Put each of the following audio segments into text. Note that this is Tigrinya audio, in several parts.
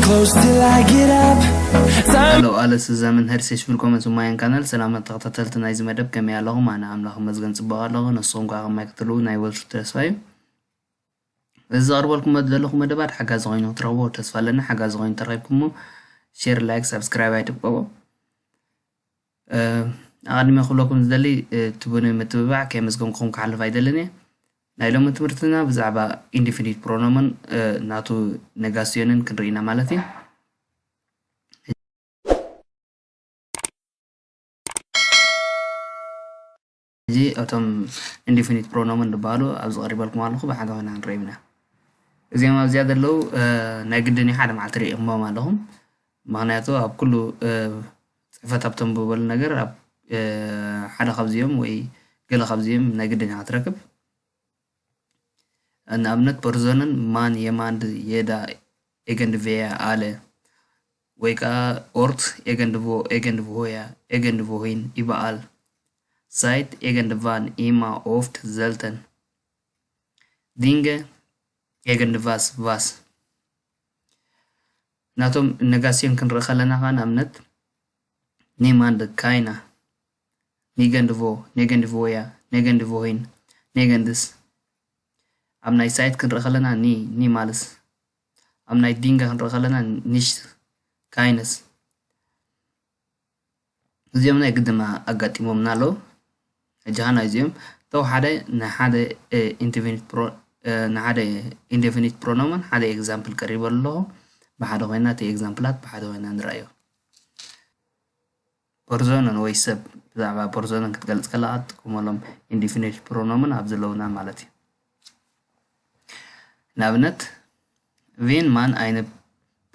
Close till I get up. Time ኣሎ ኣለስ ዘመን ሄርሴሽ ብልኮመን ስማየን ካናል። ሰላማት ተኸታተልቲ ናይዚ መደብ፣ ከመይ ኣለኹም? ኣነ ኣምላኽ ይመስገን ጽቡቕ ኣለኹ። ንስኹም ከኣ ከማይ ክትህልዉ ናይ ወትሩ ተስፋ እዩ። እዚ ዘቕርበልኩም ዘለኹ መደባት ሓጋዚ ኮይኑ ክትረኽቦ ተስፋ ኣለና። ሓጋዚ ኮይኑ ተረኺብኩሞ ሼር፣ ላይክ፣ ሳብስክራይብ ኣይትብቀቦ። ኣቐድሚ ክብለኩም ዝደሊ፣ ትቡኒ ምትብባዕ ከየመስገንኩም ክሓልፍ ኣይደልን እየ። ናይ ሎሚ ትምህርትና ብዛዕባ ኢንዲፊኒት ፕሮኖምን ናቱ ነጋስዮንን ክንርኢ ኢና ማለት እዩ። ሕጂ እቶም ኢንዲፊኒት ፕሮኖምን ዝበሃሉ ኣብዚ ቀሪበልኩም ኣለኹ፣ ብሓደ ኮይና ንርእዮም ኢና። እዚኦም ኣብዚኣ ዘለዉ ናይ ግድን እዩ ሓደ መዓልቲ ርኢኹምዎም ኣለኹም። ምኽንያቱ ኣብ ኩሉ ጽሕፈት ኣብ ተንብበሉ ነገር ኣብ ሓደ ካብዚኦም ወይ ገለ ካብዚኦም ናይ ግድን ኢኻ ትረክብ። ንኣብነት ፐርዞነን ማን የማንድ የዳ ኤገንድ ቬያ ኣለ ወይ ከዓ ኦርት ኤገንድ ቮ ኤገንድ ቮያ ኤገንድ ቮሂን ይበኣል። ሳይት ኤገንድ ቫን ኢማ ኦፍት ዘልተን ዲንገ ኤገንድ ቫስ ቫስ። ናቶም ነጋስዮን ክንርኢ ከለና ከዓ ንኣብነት ኔማንድ ካይና ኒገንድቮ ኔገንድቮያ ኔገንድቮሂን ኔገንድስ። ኣብ ናይ ሳይት ክንርኢ ከለና ኒ ኒማልስ። ኣብ ናይ ዲንገ ክንርኢ ከለና ኒሽት ካይነስ። እዚኦም ናይ ግድና ኣጋጢሞምና ኣለዉ። ሕጂ ኸና እዚኦም ተው ሓደ ንሓደ ኢንዲፊኒት ንሓደ ኢንዲፊኒት ፕሮኖምን ሓደ ኤግዛምፕል ቀሪበ ኣለኹ። ብሓደ ኮይና እቲ ኤግዛምፕላት ብሓደ ኮይና ንረኣዮ። ፐርዞነን ወይ ሰብ ብዛዕባ ፐርዞነን ክትገልጽ ከለኻ ትጥቀመሎም ኢንዲፊኒት ፕሮኖምን ኣብ ዘለውና ማለት እዩ። ንኣብነት ቬን ማን ኣይነ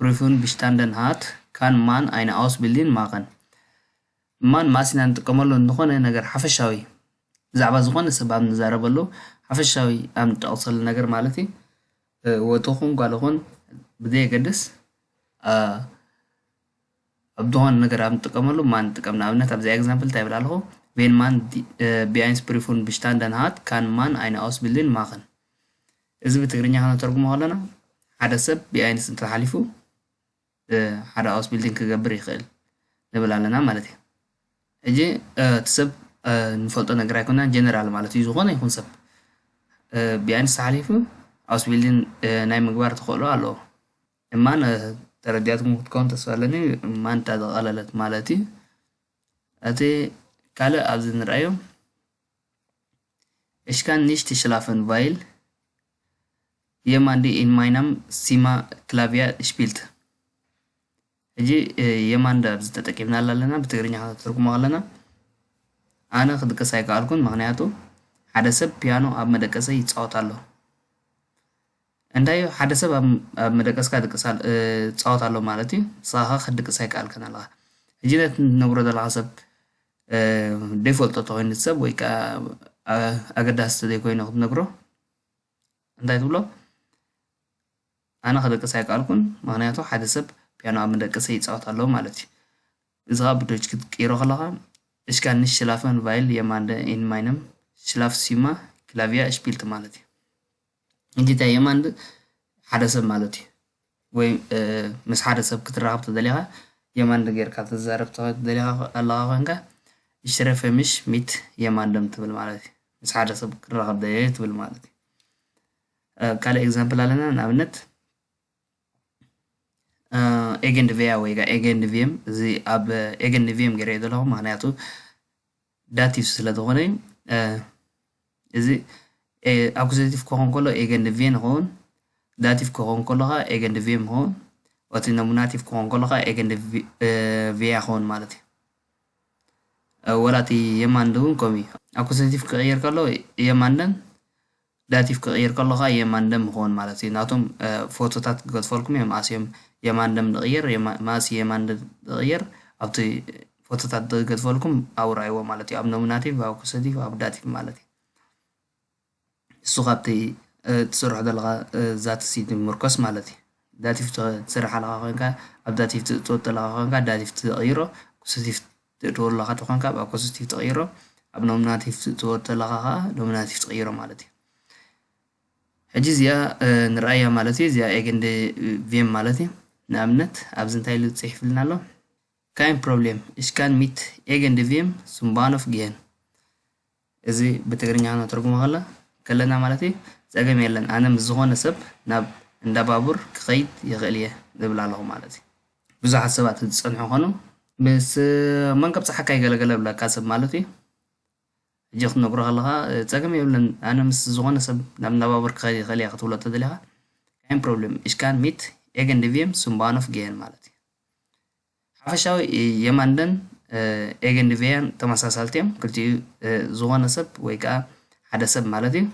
ፕሪፉን ብሽታንደን ሃት ካን ማን ኣይነ ኣውስቢልዲን ማኸን። ማን ማስ ኢና ንጥቀመሉ ንኾነ ነገር ሓፈሻዊ ብዛዕባ ዝኾነ ሰብ ኣብ ንዛረበሉ ሓፈሻዊ ኣብ ንጠቕሰሉ ነገር ማለት እዩ። ወዲ ኹን ጓል ኹን ብዘየገድስ ኣብ ዝኾነ ነገር ኣብ ንጥቀመሉ ማን ንጥቀም። ንኣብነት ኣብዚኣ ኤግዛምፕል እንታይ ይብል ኣለኹ? ቬን ማን ቢኣይንስ ፕሪፉን ብሽታንደን ሃት ካን ማን ኣይነ ኣውስቢልዲን ማኸን። እዚ ብትግርኛ ከነተርጉሞ ከለና ሓደ ሰብ ቢኣይንስ እንተሓሊፉ ሓደ ኣውስቢልዲን ክገብር ይኽእል ንብል ኣለና ማለት እዩ። ሕጂ እቲ ሰብ ንፈልጦ ነገር ኣይኮናን ጀነራል ማለት እዩ። ዝኾነ ይኹን ሰብ ቢኣይንስ ተሓሊፉ ኣውስቢልዲን ናይ ምግባር ተኽእሎ ኣለዎ። እማን ተረዲኣትኩም ክትከውን ተስፋ ኣለኒ። እማን እታ ዘቐለለት ማለት እዩ። እቲ ካልእ ኣብዚ ንርኣዮ እሽካን ኒሽት ሽላፈን ቫይል የማንዲ ኢን ማይናም ሲማ ክላቪያ ሽፒልት። ሕጂ የማንዲ ኣብዚ ተጠቂምናላ ኣለና ብትግርኛ ከተርጉሞ ከለና ኣነ ክድቅስ ኣይከኣልኩን፣ ምኽንያቱ ሓደ ሰብ ፒያኖ ኣብ መደቀሰይ ይጻወት ኣሎ። እንታይ ሓደ ሰብ ኣብ መደቀስካ ድቅስ ይጻወት ኣሎ ማለት እዩ። ንስኻ ክትድቅስ ኣይከኣልክን ኣለኻ። ሕጂ ነቲ ትነግሮ ዘለኻ ሰብ ደይፈልጦ ተኮይኑ ሰብ ወይ ከዓ ኣገዳሲ ዘይኮይኑ ክትነግሮ እንታይ ትብሎ? ኣነ ክደቅስ ኣይከኣልኩን፣ ምኽንያቱ ሓደ ሰብ ፒያኖ ኣብ መደቀሰይ ይጻወት ኣሎ ማለት እዩ። እዚ ከዓ ብዶች ክትቅይሮ ከለኻ እሽካ ንሽ ሽላፈን ቫይል የማንደ ኢን ማይነም ሽላፍ ሲማ ክላቪያ ሽፒልት ማለት እዩ። እንጂ እንታይ የማንድ ሓደ ሰብ ማለት እዩ። ወይ ምስ ሓደ ሰብ ክትራኸብ ተደሊኻ የማንድ ጌርካ ትዛረብ ተደሊኻ ኣለኻ ኮንካ ሽረፈ ምሽ ሚት የማንደም ትብል ማለት እዩ። ምስ ሓደ ሰብ ክራኸብ ደየ ትብል ማለት እዩ። ካልእ ኤግዛምፕል ኣለና። ንኣብነት ኤገንድ ቬያ ወይ ኤገንድ ቪም፣ እዚ ኣብ ኤገንድ ቪም ገይረ ዘለኹ ምክንያቱ ዳቲቭ ስለ ዝኾነ እዚ ኣኩዜቲቭ ክኾን ከሎ ኤገንድ ቪን ይኸውን፣ ዳቲቭ ክኾን ከሎ ከዓ ኤገንድ ቪም ይኸውን፣ እቲ ኖሚናቲቭ ክኾን ከሎ ከዓ ኤገንድ ቪያ ይኸውን ማለት እዩ። ወላ እቲ የማንድ እውን ከምኡ እዩ። ኣኩዜቲቭ ክቕየር ከሎ የማንደን ዳቲቭ ክቕይር ከሎ ከዓ የማንደም ይኸውን ማለት እዩ። ናቶም ፎቶታት ክገድፈልኩም እዮም። ኣስዮም የማንደም ንቕየር፣ ማሲ የማንደም ንቕየር ኣብቲ ፎቶታት ዝገድፈልኩም ኣብኡ ረኣይዎ ማለት እዩ። ኣብ ኖሚናቲቭ፣ ኣብ ኣኩዜቲቭ፣ ኣብ ዳቲቭ ማለት እዩ። እሱ ካብቲ ትስርሖ ዘለኻ ዛትሲ ዝምርኮስ ማለት እዩ። ዳቲቭ ትሰርሕ ኣለኻ ኮይንካ ኣብ ዳቲቭ ትእትወት ዘለኻ ኮይንካ ዳቲቭ ትቕይሮ፣ ኣኩዜቲቭ ትእትወ ዘለኻ ተኾንካ ኣብ ኣኩዜቲቭ ትቕይሮ፣ ኣብ ኖሚናቲቭ ትእትወ ዘለኻ ከዓ ኖሚናቲቭ ትቕይሮ ማለት እዩ። ሕጂ እዚኣ ንርኣያ ማለት እዩ። እዚኣ ኤገንድ ቪም ማለት እዩ። ንኣብነት ኣብዚ እንታይ ኢሉ ፅሒፍልና ኣሎ? Kein Problem, ich kann mit irgendwem zum Bahnhof gehen። እዚ ብትግርኛ ነተርጉሞ ከለ ከለና ማለት እዩ፣ ጸገም የለን፣ ኣነ ምስ ዝኾነ ሰብ ናብ እንዳ ባቡር ክኸይድ ይኽእል እየ ዝብል ኣለኹ ማለት እዩ። ብዙሓት ሰባት ዝጸንሑ ኾኑ ምስ መንቀብ ጸሓካ ይገለገለ ብለካ ሰብ ማለት እዩ። ሕጂ ክትነግሮ ከለኻ ጸገም የብለን፣ ኣነ ምስ ዝኾነ ሰብ ናብ እንዳ ባቡር ክኸይድ ይኽእል እየ ክትብሎ ተደሊኻ፣ Kein Problem, ich kann mit irgendwem zum Bahnhof gehen ማለት እዩ። ሓፈሻዊ የማንደን ኤገንድቬያን ተመሳሳልቲ እዮም። ክልቲኡ ዝኾነ ሰብ ወይ ከዓ ሓደ ሰብ ማለት እዩ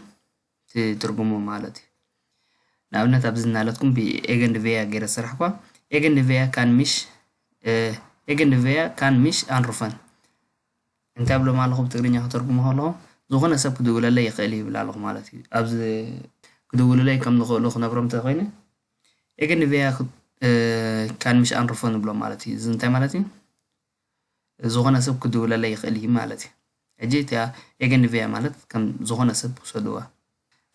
እቲ ትርጉሙ ማለት እዩ። ንኣብነት ኣብዚ እናለትኩም ብኤገንድቬያ ገይረ ዝሰራሕኳ ኤገንድቬያ ካን ሚሽ ኤገንድቬያ ካን ሚሽ ኣንሩፈን እንታይ ብሎም ኣለኹ? ብትግርኛ ከተርጉሞ ከለኹ ዝኾነ ሰብ ክድውለለይ ይኽእል እዩ ይብል ኣለኹ ማለት እዩ። ኣብዚ ክድውልለይ ከም ዝኽእሉ ክነግሮም እንተኮይነ ኤገንድቬያ ካን ሚሽ ኣንሩፈን ንብሎም ማለት እዩ። እዚ እንታይ ማለት እዩ? ዝኾነ ሰብ ክድውለለይ ይኽእል እዩ ማለት እዩ። ሕጂ እቲኣ ኤገንድቬያ ማለት ከም ዝኾነ ሰብ ክውሰድዋ።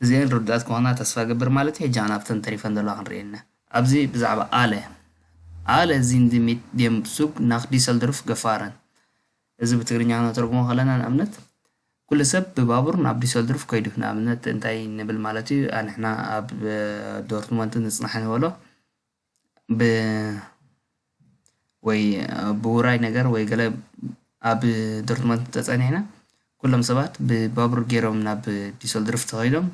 እዚአን ርዱኣት ክኾና ተስፋ ገብር ማለት እዩ። ሕጂ ኣናብተን ተሪፈን ዘለዋ ክንርእየና። ኣብዚ ብዛዕባ ኣለ ኣለ ዚንድ ሚት ዴም ሱግ ናኽ ዲሰልድርፍ ገፋረን እዚ ብትግርኛ ክነተርጉሞ ከለና ንኣብነት ኩሉ ሰብ ብባቡር ናብ ዲሰልድርፍ ከይዱ ንኣብነት እንታይ ንብል ማለት እዩ? ኣንሕና ኣብ ዶርትመንት ንጽናሕ ንበሎ ብ ወይ ብውራይ ነገር ወይ ገለ ኣብ ዶርትመንት ተጸኒሕና ኩሎም ሰባት ብባቡር ገይሮም ናብ ዲሰልድርፍ ተኸይዶም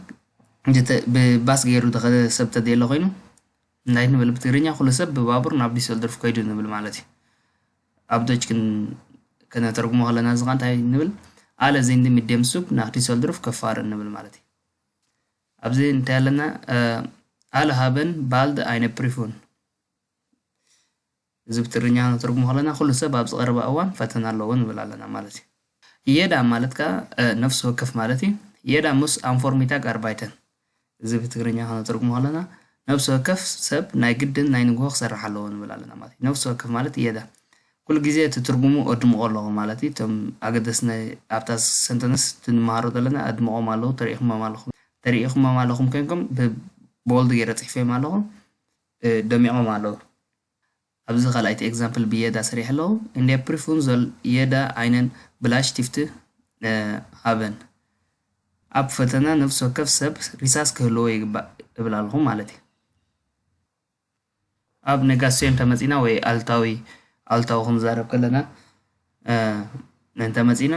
ብባስ ገይሩ ዝኸደ ሰብ ተደየለ ኮይኑ እንታይ ንብል ብትግርኛ ኩሉ ሰብ ብባቡር ናብ ዲሰልድርፍ ከይዱ ንብል ማለት እዩ። ኣብ ዶች ግን ከነተርጉሞ ከለና እዚ እንታይ ንብል ኣለ ዚንድ ሚት ዴም ሱግ ናኽ ዲሰልድርፍ ገፋረን ንብል ማለት እዩ። ኣብዚ እንታይ ኣለና ኣለ ሃበን ባልድ ኣይነ ፕሪፉን እዚ ብትግርኛ ነተርጉሞ ከለና ኩሉ ሰብ ኣብ ዝቐረበ እዋን ፈተና ኣለዎ ንብል ኣለና ማለት እዩ። የዳ ማለት ከዓ ነፍሲ ወከፍ ማለት እዩ። የዳ ሙስ ኣንፎርሚታ ጋርባይተን እዚ ብትግርኛ ከነተርጉሞ ከለና ነፍሲ ወከፍ ሰብ ናይ ግድን ናይ ንግሆ ክሰርሕ ኣለዎ ንብል ኣለና ማለት እዩ። ነፍሲ ወከፍ ማለት የዳ ኩሉ ግዜ እቲ ትርጉሙ ኣድምቆ ኣለኹ ማለት እዩ። እቶም ኣገደስቲ ኣብታ ሰንተንስ እንመሃሮ ዘለና ኣድምቆም ኣለዉ ተሪኢኹሞም ኣለኹም ተሪኢኹሞም ኣለኹም ኮይንኩም ብቦልድ ገይረ ፅሒፈዮም ኣለኹ ደሚቖም ኣለዉ። ኣብዚ ካልኣይቲ ኤግዛምፕል ብየዳ ሰሪሐ ኣለኹ። እንደ ፕሪፉን ዞል የዳ ኣይነን ብላሽ ቲፍት ሃበን ኣብ ፈተና ነፍሲ ወከፍ ሰብ ሪሳስ ክህልዎ ይግባእ እብል ኣለኹ ማለት እዩ። ኣብ ነጋሲዮ እንተመፂና ወይ ኣልታዊ ኣልታዊ ክንዛረብ ከለና እንተመፂና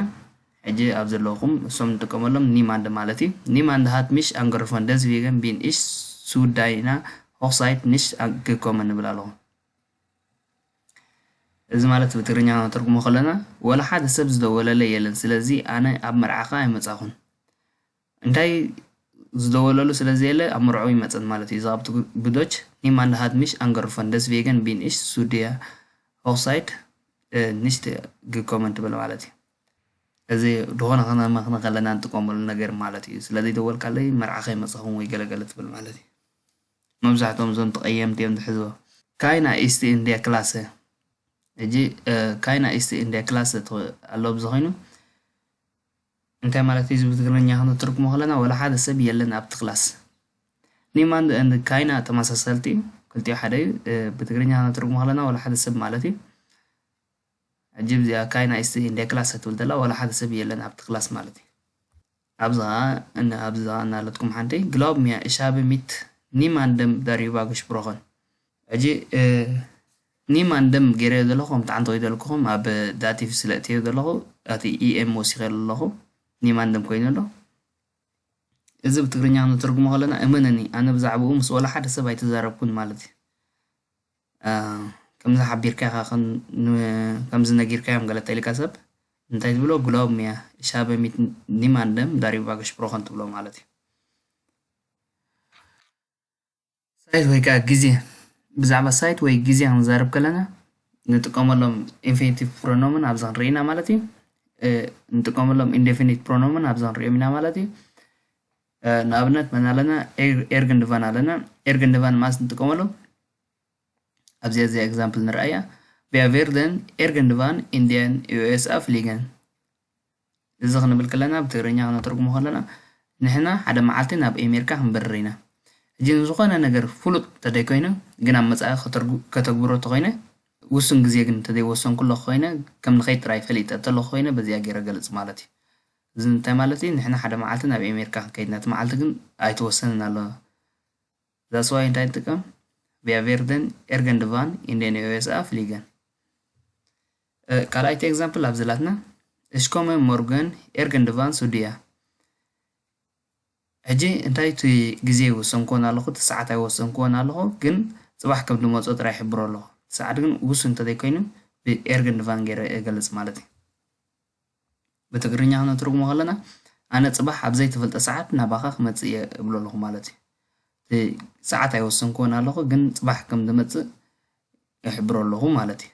ሕጂ ኣብ ዘለኹም እሶም ንጥቀመሎም ኒማንድ ማለት እዩ። ኒማንድ ሃት ሚሽ ኣንገርፎን ደስ ቪገን ቢን ኢሽ ሱዳይና ሆክሳይት ንሽ ግኮመ ንብል ኣለኹ። እዚ ማለት ብትግርኛ ተርጉሞ ከለና ወላ ሓደ ሰብ ዝደወለለ የለን፣ ስለዚ ኣነ ኣብ መርዓኻ ኣይመፃኹን። እንታይ ዝደወለሉ ስለ ዘየለ ኣብ መርዕኡ ይመፀን ማለት እዩ። እዚ ካብቲ ብዶች ኒማንድ ሃት ሚሽ ኣንገርፎን ደስ ቪገን ቢን ኢሽ ሱዲያ ሆክሳይት ንሽት ግኮመን ትብል ማለት እዩ። እዚ ዝኾነ ከነመኽኒ ከለና እንጥቀመሉ ነገር ማለት እዩ። ስለ ዘይደወልካለይ መርዓ ከይመፃኹም ወይ ገለገለ ትብል ማለት እዩ። መብዛሕትኦም እዞም ተቐየምቲ እዮም ዝሕዝዎ። ካይና ኢስቲ እንዲያ ክላሰ ሕጂ ካይና ኢስቲ እንዲያ ክላሰ ኣሎ ብዝኾይኑ እንታይ ማለት እዩ? እዚ ብትግርኛ ክንትርጉሞ ከለና ወላ ሓደ ሰብ የለን ኣብቲ ክላስ። ኒማንድ እንድ ካይና ተመሳሰልቲ እዩ። ክልቲኡ ሓደ እዩ። ብትግርኛ ክንትርጉሞ ከለና ወላ ሓደ ሰብ ማለት እዩ። ሕጂ እዚኣ ካይና ኢስቲ እንደ ክላስ ትብል ዘላ ወላ ሓደ ሰብ የለን ኣብቲ ክላስ ማለት እዩ። ኣብዚ ኸዓ እነ ኣብዚ ኸዓ እናለትኩም ሓንቲ ግላውብ ሚያ እሻበ ሚት ኒማንደም ዳሪባ ጉሽብሮኸን ሕጂ ኒማንደም ገይረዮ ዘለኹ ከምቲ ዓንተ ወይ ዘለኩኹም ኣብ ዳቲቭ ስለ እትዮ ዘለኹ እቲ ኢኤም ወሲኸ ኣለኹ ኒማንደም ኮይኑ ኣሎ። እዚ ብትግርኛ ክንተርጉሞ ከለና እመነኒ ኣነ ብዛዕባኡ ምስ ወላ ሓደ ሰብ ኣይተዛረብኩን ማለት እዩ። ከምዚ ሓቢርካ ኢኻ ከምዚ ነጊርካዮም ገለ ተኢልካ ሰብ እንታይ ትብሎ ግላውብ ሚያ እሻበ ሚት ኒማንደም ዳሪባ ጉሽብሮኸን ትብሎ ማለት እዩ። ሳይት ወይ ከዓ ግዜ ብዛዕባ ሳይት ወይ ግዜ ክንዛረብ ከለና ንጥቀመሎም ኢንፊኒቲቭ ፕሮኖምን ኣብዚ ክንርኢ ኢና ማለት እዩ። ንጥቀመሎም ኢንዴፊኒት ፕሮኖምን ኣብዚ ክንሪኦም ኢና ማለት እዩ። ንኣብነት መን ኣለና? ኤርግንድቫን ኣለና። ኤርግንድቫን ማስ ንጥቀመሎም ኣብዚ እዚኣ ኤግዛምፕል ንርኣያ። ቪያ ቬርደን ኤርግንድቫን ኢንዲያን ዩኤስኣ ፍሊገን እዚ ክንብል ከለና ብትግርኛ ክነተርጉሞ ከለና ንሕና ሓደ መዓልቲ ናብ ኣሜሪካ ክንበርር ኢና። ሕጂ ንዝኾነ ነገር ፍሉጥ እንተደይኮይነ ግን ኣብ መጻኢ ከተርጉ- ከተግብሮ እንተኾይነ ውሱን ግዜ ግን እንተደይወሰንኩ ኣለኹ ኮይነ ከም ንኸይድ ጥራይ ፈሊጠ እንተለኹ ኮይነ በዚኣ ገይረ ገልጽ ማለት እዩ። እዚ እንታይ ማለት እዩ? ንሕና ሓደ መዓልቲ ናብ ኣሜሪካ ክንከይድ ነቲ መዓልቲ ግን ኣይተወሰንን ኣሎ። That's why እንታይ ንጥቀም? Wir werden irgendwann in den U S A fliegen። ካልኣይቲ ኤግዛምፕል ኣብዚ ላትና Ich komme morgen irgendwann zu dir። ሕጂ እንታይ እቲ ግዜ ይወሰንክዎን ኣለኹ፣ እቲ ሰዓት ኣይወሰንክዎን ኣለኹ፣ ግን ጽባሕ ከም ዝመጾ ጥራይ ይሕብሮ ኣለኹ። እቲ ሰዓት ግን ውሱን እንተዘይኮይኑ ብ irgendwann ገይረ እገልጽ ማለት እዩ። ብትግርኛ ክነትርጉሞ ከለና ኣነ ጽባሕ ኣብ ዘይተፈልጠ ሰዓት ናባኻ ክመጽእ እየ እብሎ ኣለኹ ማለት እዩ። እቲ ሰዓት ኣይወሰንክዎን ኣለኹ፣ ግን ጽባሕ ከም ዝመጽእ ይሕብሮ ኣለኹ ማለት እዩ።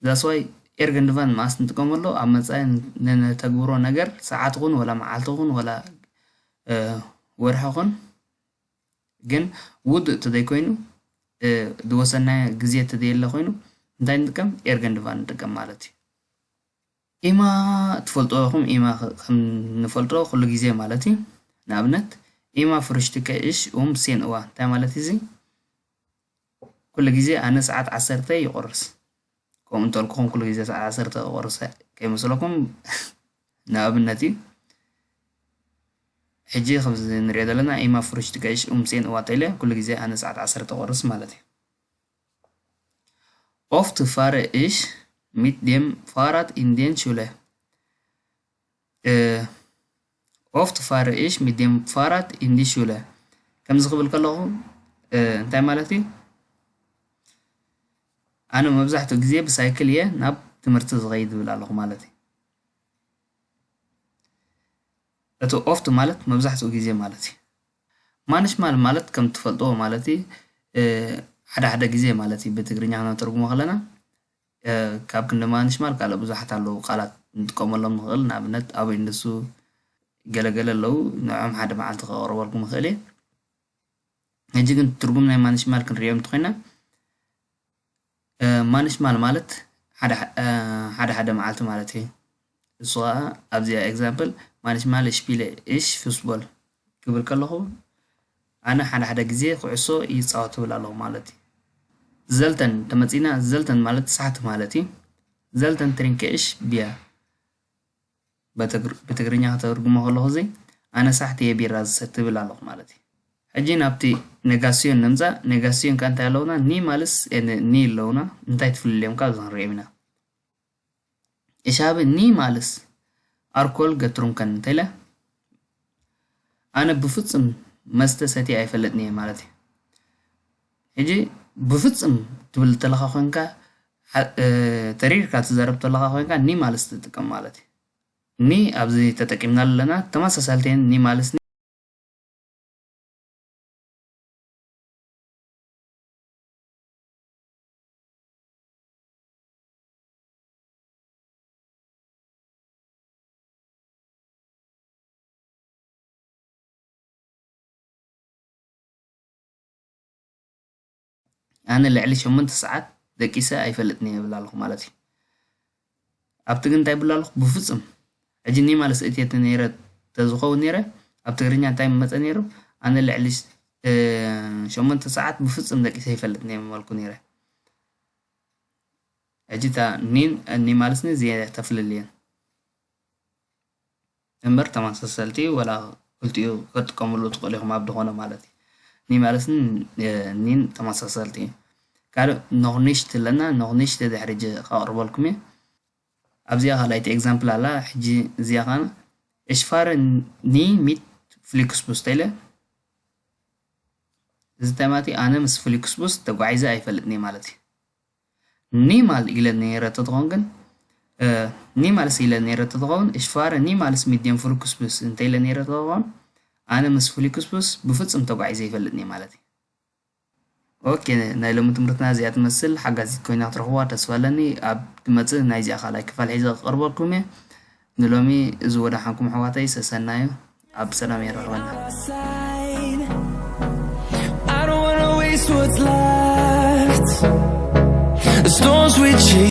That's why irgendwann መኣስ ንጥቀመሉ ኣብ መጻኢ ንነተግብሮ ነገር ሰዓት ኹን ወላ መዓልቲ ኹን ወላ ወርሒ ኹን ግን ውዱእ ተዘይኮይኑ ዝወሰናዮ ግዜ ተዘየለ ኮይኑ እንታይ ንጥቀም? irgendwann ንጥቀም ማለት እዩ። Immer ትፈልጡ ኢኹም። Immer ከም ንፈልጦ ኩሉ ግዜ ማለት እዩ። ንኣብነት immer frühstücke ich um zehn Uhr እንታይ ማለት እዩ እዚ? ኩሉ ግዜ ኣነ ሰዓት ዓሰርተ ይቆርስ። ከምኡ እንተልኩኹም ኩሉ ግዜ ሰዓት ዓሰርተ ክቆርስ ከይመስለኩም ንኣብነት እዩ። ሕጂ ከምዚ ንሪኦ ዘለና immer frühstücke ich um zehn Uhr ተኢለ ኩሉ ግዜ ኣነ ሰዓት ዓሰርተ ቆርስ ማለት እዩ። Oft fahre ich mit dem Fahrrad in den Schule. Oft fahre ich mit dem Fahrrad in die Schule. ከምዚ ክብል ከለኹ እንታይ ማለት እዩ? ኣነ መብዛሕትኡ ግዜ ብሳይክል እየ ናብ ትምህርቲ ዝኸይድ ዝብል ኣለኹ ማለት እዩ። እቲ oft ማለት መብዛሕትኡ ግዜ ማለት እዩ። Manchmal ማለት ከም ትፈልጥዎ ማለት እዩ። ሓደ ሓደ ግዜ ማለት እዩ ብትግርኛ ክነተርጉሞ ከለና ካብ ክንዲ manchmal ካልእ ብዙሓት ኣለዉ ቃላት ንጥቀመሎም ንኽእል። ንኣብነት ኣበይ እንደሱ ገለገለ ኣለዉ ንዕኦም ሓደ መዓልቲ ከቕርበልኩም ይኽእል እየ። ሕጂ ግን ትርጉም ናይ manchmal ክንሪኦም እንተኾይና manchmal ማለት ሓደ ሓደ መዓልቲ ማለት እዩ። እሱ ከዓ ኣብዚኣ example manchmal spiele ich Fußball ክብል ከለኹ ኣነ ሓደ ሓደ ግዜ ኩዕሶ ይፃወት ትብል ኣለኹ ማለት እዩ። Selten ተመፂና selten ማለት ሳሕቲ ማለት እዩ። Selten trinke ich Bier ብትግርኛ ከተርጉሞ ከለኹ እዚ ኣነ ሳሕቲ እየ ቢራ ዝሰቲ ትብል ኣለኹ ማለት እዩ። ሕጂ ናብቲ negation ንምፃእ። Negation ከ እንታይ ኣለውና? Niemals and nie ኣለውና። እንታይ ትፍልልዮም ካብ እዚ ክንሪኦም ኢና። Ich habe niemals Alkohol getrunken እንተኢለ ኣነ ብፍጹም መስተ ሰትየ ኣይፈልጥን እየ ማለት እዩ። ሕጂ ብፍጹም ትብል ተለኻ ኮንካ ተሪርካ ትዛረብ ተለኻ ኮንካ niemals ትጥቀም ማለት እዩ። Niemals ኣብዚ ተጠቂምናሉ ኣለና ተመሳሳልቲ እየን niemals ኣነ ልዕሊ ሸሞንተ ሰዓት ደቂሰ ኣይፈልጥን እየ ይብል ኣለኹ ማለት እዩ። ኣብቲ ግን እንታይ ይብል ኣለኹ? ብፍጹም ሕጂ niemals እትየ ነይረ ተዝኸውን ነይረ ኣብ ትግርኛ እንታይ ምመጸ ነይሩ? ኣነ ልዕሊ ሸሞንተ ሰዓት ብፍጹም ደቂሰ ኣይፈልጥን እየ ምበልኩ ነይረ። ሕጂ እታ nie niemals እዚኣ ተፍልል እየን እምበር ተመሳሰልቲ ወላ ክልቲኡ ክትጥቀምሉ ትኽእሉ ኢኹም ኣብ ዝኾነ ማለት እዩ። Niemals ን nie ን ተመሳሰልቲ እዩ። ካልእ noch nicht ኣለና። Noch nicht ድሕሪ ሕጂ ከቕርበልኩም እየ። ኣብዚኣ ካልኣይቲ example ኣላ። ሕጂ እዚኣ ኸዓ ich fahre nie mit Flixbus ተኢለ እዚ እንታይ ማለት እዩ? ኣነ ምስ Flixbus ተጓዒዘ ኣይፈልጥን እየ ማለት እዩ። Niemals ኢለ ነይረ ተትኸውን ግን niemals ኢለ ነይረ ተትኸውን ich fahre niemals mit dem Flixbus እንተ ኢለ ነይረ ተትኸውን ኣነ ምስ Flixbus ብፍጹም ተጓዒዘ ኣይፈልጥን እየ ማለት እዩ። ኦኬ ናይ ሎሚ ትምህርትና እዚኣ ትመስል ሓጋዚት ኮይና ክትረኽብዋ ተስፋ ኣለኒ። ኣብ ትመጽእ ናይዚኣ ካልኣይ ክፋል ሒዘ ክቐርበልኩም እየ። ንሎሚ እዚ ወደሓንኩም ኣሕዋተይ ሰሰናዩ ኣብ ሰላም የራኽበና። I don't wanna waste what's left. The storms we chase